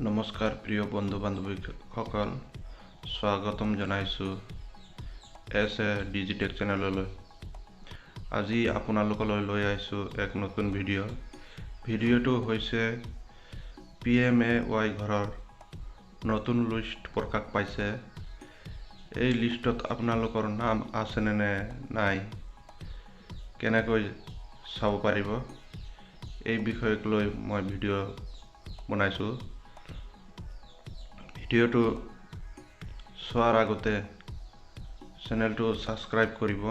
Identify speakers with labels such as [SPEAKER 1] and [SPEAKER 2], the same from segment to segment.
[SPEAKER 1] নমস্কাৰ প্ৰিয় বন্ধু বান্ধৱীসকল, স্বাগতম জনাইছোঁ এছ এ ডিজিটেক চেনেললৈ। আজি আপোনালোকলৈ লৈ আহিছোঁ এক নতুন ভিডিঅ'। ভিডিঅ'টো হৈছে পি এম এ ৱাই ঘৰৰ নতুন লিষ্ট প্ৰকাশ পাইছে। এই লিষ্টত আপোনালোকৰ নাম আছেনে নে নাই কেনেকৈ চাব পাৰিব, এই বিষয়ক লৈ মই ভিডিঅ' বনাইছোঁ। ভিডিঅ'টো চোৱাৰ আগতে চেনেলটো ছাবস্ক্ৰাইব কৰিব।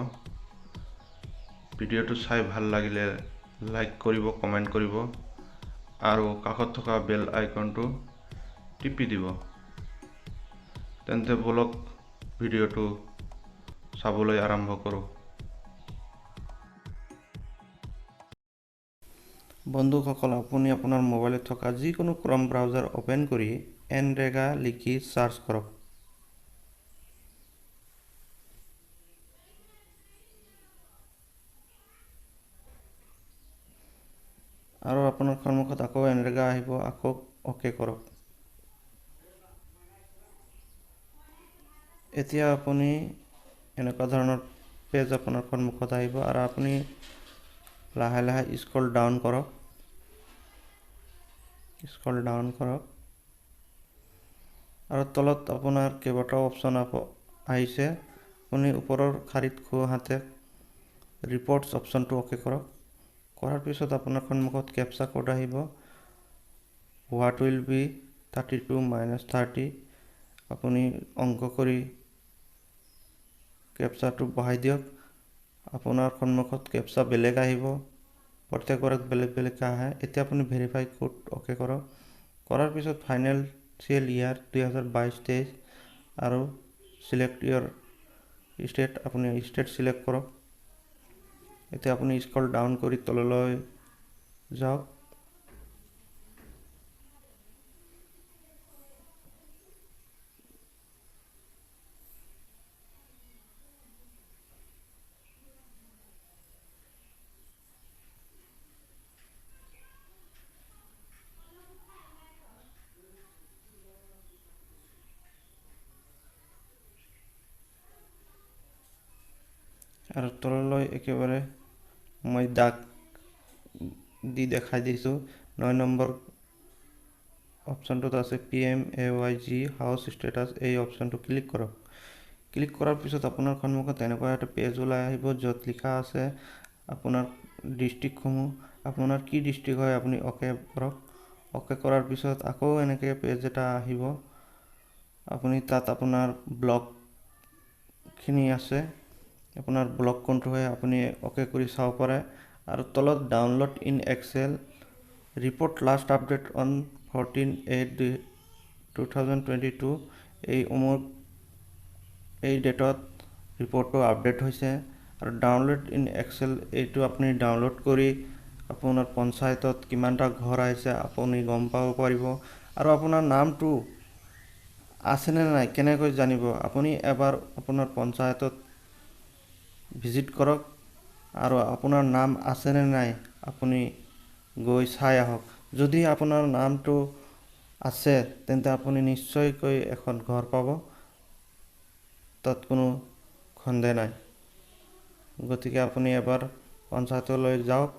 [SPEAKER 1] ভিডিঅ'টো চাই ভাল লাগিলে লাইক কৰিব, কমেণ্ট কৰিব আৰু কাষত থকা বেল আইকনটো টিপি দিব। তেন্তে ব'লক ভিডিঅ'টো চাবলৈ আৰম্ভ কৰোঁ। বন্ধুসকল, আপুনি আপোনাৰ মোবাইলত থকা যিকোনো ক্ৰম ব্ৰাউজাৰ অ'পেন কৰি এনৰেগা লিখি চাৰ্চ কৰক। আৰু আপোনাৰ সন্মুখত আকৌ এনৰেগা আহিব, আকৌ অ'কে কৰক। এতিয়া আপুনি এনেকুৱা ধৰণৰ পেজ আপোনাৰ সন্মুখত আহিব আৰু আপুনি লাহে লাহে স্ক্ৰল ডাউন কৰক, স্ক্ৰল ডাউন কৰক আৰু তলত আপোনাৰ কেইবাটাও অপশ্যন আহিছে। আপুনি ওপৰৰ শাৰীত সোঁ হাতে ৰিপৰ্টছ অপশ্যনটো অ'কে কৰক। কৰাৰ পিছত আপোনাৰ সন্মুখত কেপচা কোড আহিব, what will be 32 minus 30। আপুনি অংক কৰি কেপচাটো বহাই দিয়ক। আপোনাৰ সন্মুখত কেপচা বেলেগ আহিব, প্ৰত্যেকবাৰত বেলেগ বেলেগকৈ আহে। এতিয়া আপুনি ভেৰিফাই কোড অ'কে কৰক। কৰাৰ পিছত ফাইনেন্সিয়েল ইয়াৰ 2022-23 আৰু চিলেক্ট ইয়ৰ ষ্টেট, আপুনি ষ্টেট চিলেক্ট কৰক। এতিয়া আপুনি স্ক্ৰল ডাউন কৰি তললৈ যাওক। আৰু তললৈ একেবাৰে মই দাগ দি দেখাই দিছোঁ। 9 নম্বৰ অপশ্যনটোত আছে P M A Y G house status, এই অপশ্যনটো ক্লিক কৰক। ক্লিক কৰাৰ পিছত আপোনাৰ সন্মুখত এনেকুৱা এটা পেজ ওলাই আহিব য'ত লিখা আছে আপোনাৰ ডিষ্ট্ৰিক্টসমূহ, আপোনাৰ কি ডিষ্ট্ৰিক্ট হয় আপুনি অ'কে কৰক। অ'কে কৰাৰ পিছত আকৌ এনেকৈ পেজ এটা আহিব। আপুনি তাত আপোনাৰ ব্লকখিনি আছে, আপোনাৰ ব্লক কোনটো হয় আপুনি অ'কে কৰি চাব পাৰে। আৰু তলত download in Excel report last update on 14/8/2022, এই অমুক এই ডেটত ৰিপৰ্টটো আপডেট হৈছে। আৰু ডাউনলোড ইন এক্সেল এইটো আপুনি ডাউনলোড কৰি আপোনাৰ পঞ্চায়তত কিমানটা ঘৰ আহিছে আপুনি গম পাব পাৰিব। আৰু আপোনাৰ নামটো আছেনে নাই কেনেকৈ জানিব, আপুনি এবাৰ আপোনাৰ পঞ্চায়তত ভিজিট কৰক আৰু আপোনাৰ নাম আছেনে নাই আপুনি গৈ চাই আহক। যদি আপোনাৰ নামটো আছে তেন্তে আপুনি নিশ্চয়কৈ এখন ঘৰ পাব, তাত কোনো সন্দেহ নাই। গতিকে আপুনি এবাৰ পঞ্চায়তলৈ যাওক।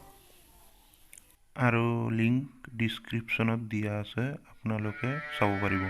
[SPEAKER 2] আৰু লিংক ডিছক্ৰিপশ্যনত দিয়া আছে, আপোনালোকে চাব পাৰিব।